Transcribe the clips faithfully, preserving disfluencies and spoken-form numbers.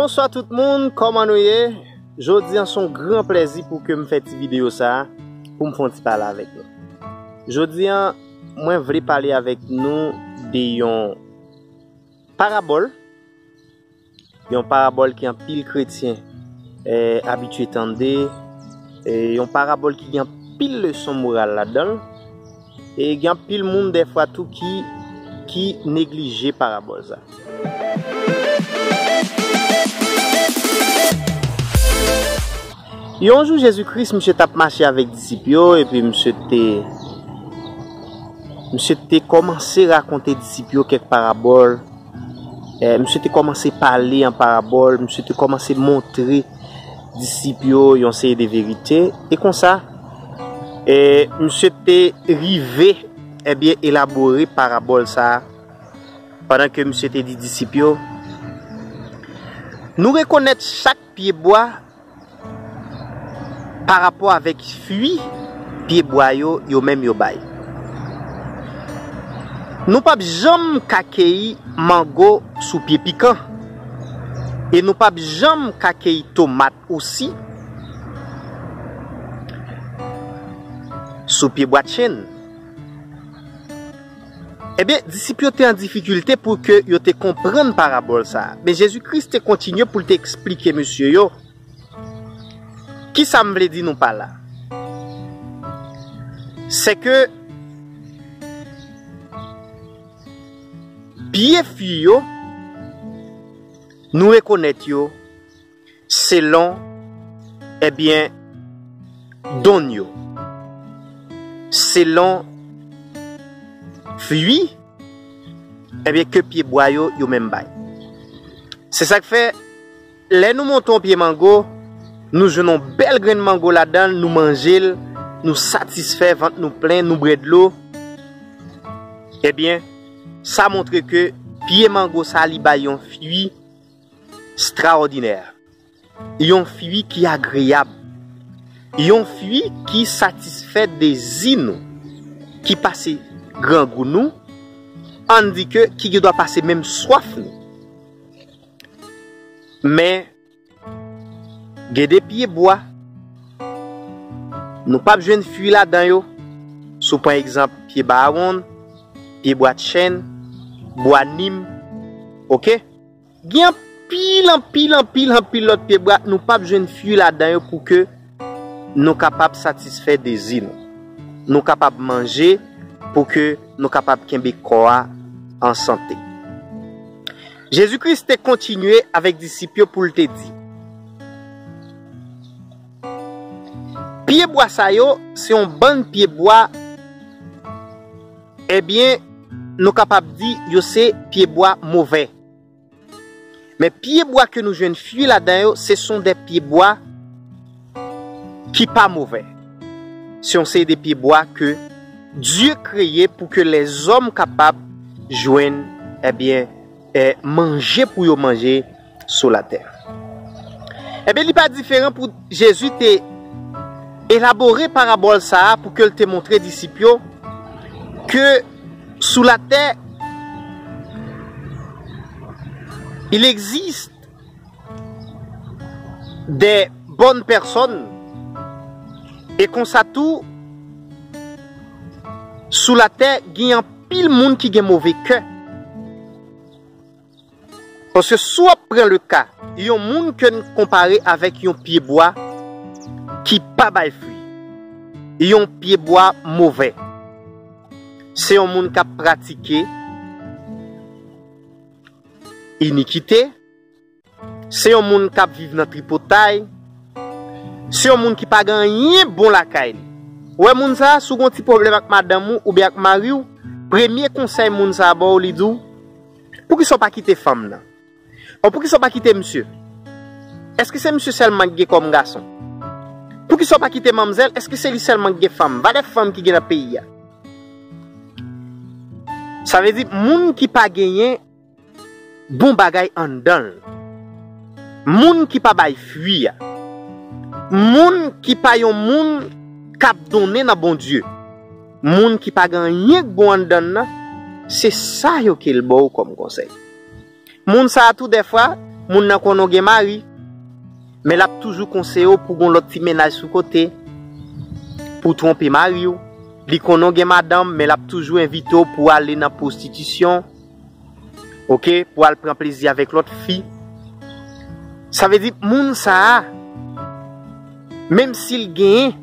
Bonswa tout moun, kòman nou ye? Jodi an se yon gran plèzi pou ke m fè ti videyo sa a, pou m fè yon ti pale avèk nou. Jodi an, mwen vle pale avèk nou de yon parabòl, yon parabòl ke anpil kretyen, eh, abitye tande, eh, yon parabòl ki gen anpil leson moral ladan l, e gen anpil moun dèfwa tou ki, ki neglije parabòl sa. Yon jou, Jezi Kris, misye t ap mache avèk disip yo, epi misye te, misye te kòmanse rakonte disip yo kèk parabòl. Eh, misye te kòmanse pale an parabòl, misye te kòmanse montre disip yo yon seri de verite. E konsa, eh, misye te rive, ebyen, elabore parabòl sa a, pandan ke misye te di disip yo, nou rekonèt chak pyebwa pa rapò avèk fwi pyebwa yo, yo menm yo bay. Nou p ap janm ka keyi mango sou pye pikan, e nou p ap janm ka keyi tomat osi sou pyebwa chenn. Ebyen, disip yo te an difikilte pou ke yo te konprann parabòl sa a. Men Jezi Kris te kontinye pou l te eksplike mesye yo, kisa m vle di nou pa la? Se ke pye fwi yo, nou rekonèt yo selon, ebyen, donn yo. Selon fwi, ebyen, ke pyebwa yo, yo menm bay. Se sa k fè, lè nou monte yon pye mango, nou jwenn yon bèl grenn mango ladan l, nou manje l, nou satisfè, vant nou plen, nou bwè dlo. Ebyen, sa montre ke pye mango sa a, li bay yon fwi estrawòdinè, yon fwi ki agreyab, yon fwi ki satisfè dezi nou, ki pase grangou nou, ann di ke ki gendwa pase menm swaf nou. Men, gen de pyebwa, nou p ap jwenn fwi ladan yo. Si w pran egzanp, pye bawonn, pyebwa chèn, bwa nim, oke? Gen anpil, anpil, anpil, anpil lòt pyebwa, nou p ap jwenn fwi ladan yo pou ke nou kapab satisfè dezi nou. Nou kapab manje pou ke nou kapab kenbe kò a an sante. Jezi Kris te kontinye avèk disip yo pou l te di, pyebwa sa yo, se yon bann pyebwa, ebyen, nou kapab di yo se pyebwa movè. Men pyebwa ke nou jwenn fwi ladan yo, se son de pyebwa ki pa movè. Se yon seri de pyebwa ke Dye kreye pou ke lèzòm kapab jwenn, ebyen, eh, manje pou yo manje sou latè. Ebyen, li pa diferan pou Jezi te elabore parabòl sa a pou ke l te montre disip yo ke sou latè, il existe des bonnes personnes, e konsa tou, sou latè, gen anpil moun ki gen move kè. Paske si w ap pran le ka, yon moun ke n konpare avèk yon pyebwa ki pa bay fwi, yon pyebwa movè, se yon moun k ap pratike inikite, se yon moun k ap viv nan tripotay, se yon moun ki pa gen anyen bon lakay li. Ou wè moun sa a, si w gen yon ti pwoblèm ak madanm ou oubyen ak mari w, premye konsèy moun sa a ba w, li di w, poukisa w pa kite fanm nan? Ò, poukisa w pa kite misye? Èske se misye sèlman ki gen kòm gason? Poukisa w pa kite manmzèl? Èske se li sèlman ki gen fanm? Valè fanm ki gen nan peyi a. Sa vle di, moun ki pa genyen bon bagay anndan l, moun ki pa bay fwi a, moun ki pa yon moun k ap donnen nan Bondye, moun ki pa gen anyen k bon anndan l nan, se sa yo ke l ba w kòm konsèy. Moun sa a tou dèfwa, moun nan konnen w gen mari, men l ap toujou konseye w pou gon lòt ti mennaj sou kote, pou w twonpe mari w. Li konnen w gen madanm, men l ap toujou envite w pou w ale nan pwostitisyon, oke, pou w al pran plezi avèk lòt fi. Sa vle di, moun sa a, menm si l genyen,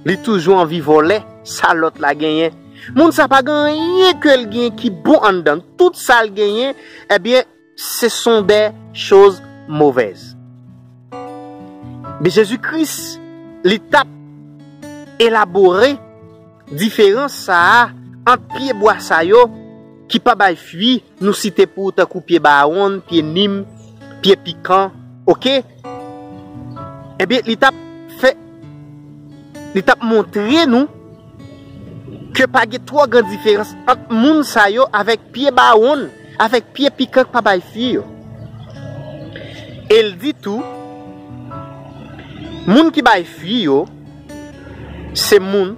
li toujou anvi vòlè sa lòt la genyen. Moun sa pa gen anyen ke l genyen ki bon anndan. Tout sa l genyen, ebyen, ce sont des choses mauvaises. Men Jezi Kris, li t ap elabore diferans sa a ant pyebwa sa yo ki pa bay fwi, nou site pou ou tankou pye bawonn, pye nim, pye pikan, oke? Ebyen, li t ap fè, li t ap montre nou ke pa gen twò gran diferans ant moun sa yo avèk pye bawonn, avèk pye pikan k pa bay fwi yo. E l di tou, moun ki bay fwi yo, se moun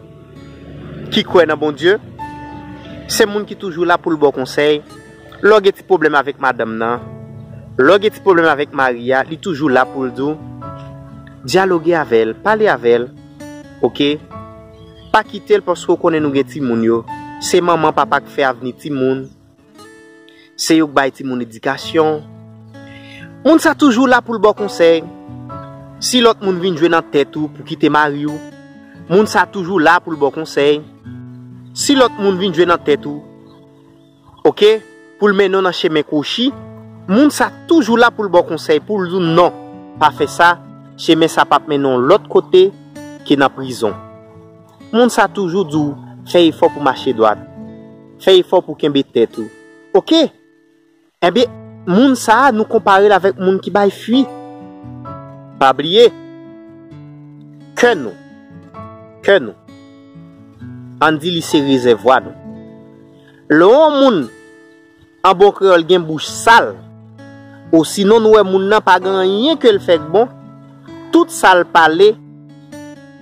ki kwè nan Bondye, se moun ki toujou la pou l ba w konsèy. Lè w gen ti pwoblèm avèk madanm nan, lè w gen ti pwoblèm avèk mari a, li toujou la pou l di w, dyaloge avè l, pale avè l, oke? Pa kite l, paske w konnen nou gen timoun yo. Se manman, papa k fè avni timoun. Se yo k bay timoun edikasyon. Moun sa toujou la pou l ba w konsèy. Si lòt moun vin jwe nan tèt ou pou kite mari w, moun sa toujou la pou l ba w konsèy. Si lòt moun vin jwe nan tèt ou, oke, pou l mennen w nan chemen kwochi, moun sa toujou la pou l ba w konsèy, pou l di w non, pa fè sa, chemen sa p ap mennen w lòt kote ke nan prizon. Moun sa toujou di w, fè efò pou mache dwat. Fè efò pou kenbe tèt ou. Oke? Ebyen, moun sa a, nou konpare l avèk moun ki bay fwi. Pa bliye, kè nou, kè nou, ann di li se rezèvwa nou. Lè yon moun, an bon kreyòl, gen bouch sal, osinon nou wè moun nan pa gen anyen ke l fè k bon, tout sa l pale,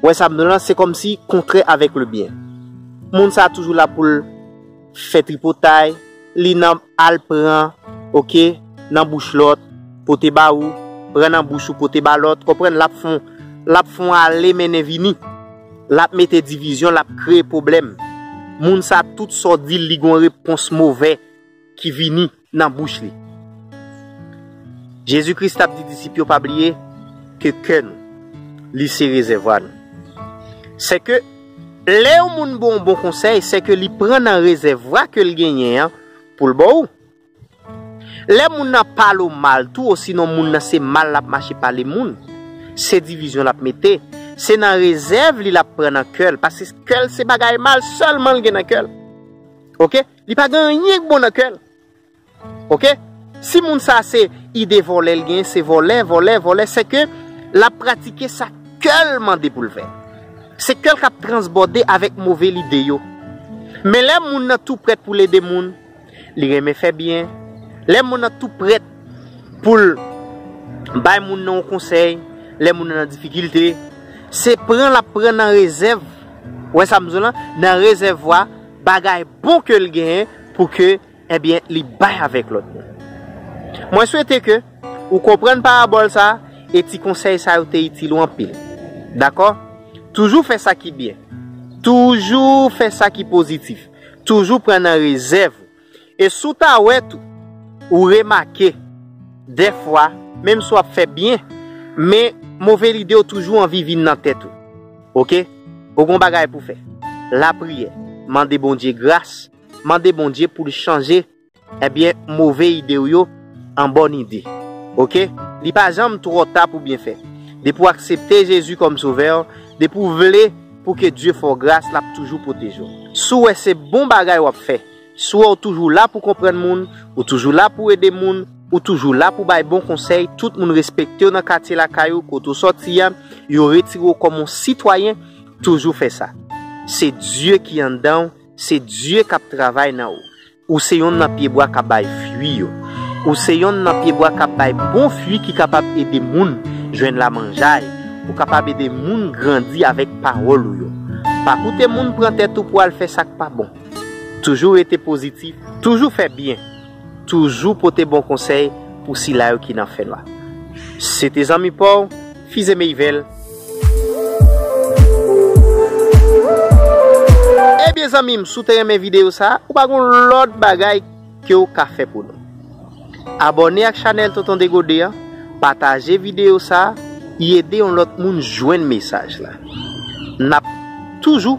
wè sa m di w lan, se kòmsi kontrè avèk le byen. Moun sa a toujou la pou l fè tripotay, li nan al pran, oke, nan bouch lòt, pote ba ou, pran nan bouch ou, pote ba lòt, konprann, l ap fè w, l ap fè w ale mennen vini. L ap mete divizyon, l ap kreye pwoblèm. Moun sa, tout sa w di l, li gon repons movè ki vini nan bouch li. Jezi Kris t ap di disip yo pa bliye ke kè nou, li se rezèvwa nou. Sèke lè yon moun ba w yon bon konsèy, sèke li pran nan rezèvwa ke l genyen an pou l ba w. Lè moun nan pale w mal tou, osinon moun nan se mal l ap mache pale moun, se divizyon l ap mete, se nan rezèv li l ap pran nan kè l, paske kè l se bagay mal sèlman l gen nan kè l. Oke? Li pa gen anyen k bon nan kè l. Oke? Si moun sa se ide vòlè l gen, se vòlè, vòlè, vòlè, sèke l ap pratike sa kè l mande pou l fè. Se kè l k ap transbòde avèk move lide yo. Men lè moun nan tou prèt pou l ede moun, li renmen fè byen. Lè moun nan tou prèt pou l bay moun nan yon konsèy, lè moun nan nan difikilte, se pran l ap pran nan rezèv, wè sa m di w lan, nan rezèvwa bagay bon ke l genyen pou ke, ebyen, li bay avèk lòt moun. Mwen swete ke ou konprann parabòl sa a e ti konsèy sa yo te itil ou anpil. Dakò? Toujou fè sa ki byen. Toujou fè sa ki pozitif. Toujou pran nan rezèv ou. E si w ta wè tou, ou remake, dèfwa, menm si w ap fè byen, men move lide yo toujou anvi vin nan tèt ou. Oke? Ou gon bagay pou fè. Lapriyè. Mande Bondye gras. Mande Bondye pou l chanje, ebyen, move ide w yo an bòn ide. Oke? Li pa janm twò ta pou byen fè. Depi w aksepte Jezi kòm sovè w, depi w vle pou ke Dye fè w gras, l ap toujou pwoteje w. Si w wè se bon bagay w ap fè, si w wè w toujou la pou konprann moun, ou toujou la pou ede moun, ou toujou la pou bay bon konsèy, tout moun respekte w nan katye lakay ou, kote w sòti a, yo retire w kòm yon sitwayen, toujou fè sa. Se Dye ki anndan w, se Dye k ap travay nan ou. Ou se yonn nan pyebwa k ap bay fwi yo. Ou se yonn nan pyebwa k ap bay bon fwi ki kapab ede moun jwenn lamanjay. Ou kapab ede moun grandi avèk pawòl ou yo. Pa koute moun pran tèt ou pou al fè sa k pa bon. Toujou rete pozitif, toujou fè byen, toujou pote bon konsèy pou sila yo ki nan fènwa. Se te zanmi pa w, Fize Meyvèl. Ebyen zanmi m, si w te renmen videyo sa, ou pa gon lòt bagay ke w ka fè pou nou. Abòne ak chanèl Tonton Degode an, pataje videyo sa, y ede yon lòt moun jwenn mesaj la. N ap toujou,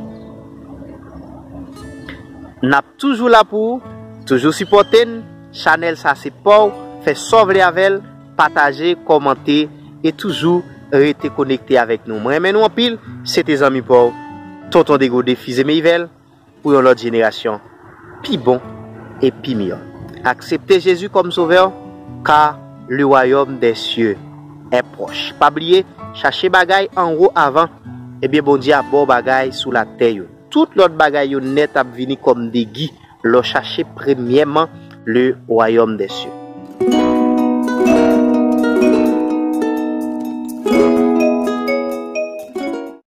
n ap toujou la pou ou, toujou sipòte n, chanèl sa se pa w, fè sa w vle avè l, pataje, kòmante, e toujou rete konekte avèk nou. Mwen renmen nou anpil, se te zanmi pa w, Tonton Degode, Fize Meyvèl, pou yon lòt jenerasyon pi bon e pi miyò. Aksepte Jezi kòm sovè, car le royaume des cieux est proche. Pa bliye, chache bagay anwo avan, ebyen Bondye ap ba w bagay sou latè yo. Tout lòt bagay yo nèt ap vini kòm degi lè w chache premyèman le royaume des cieux.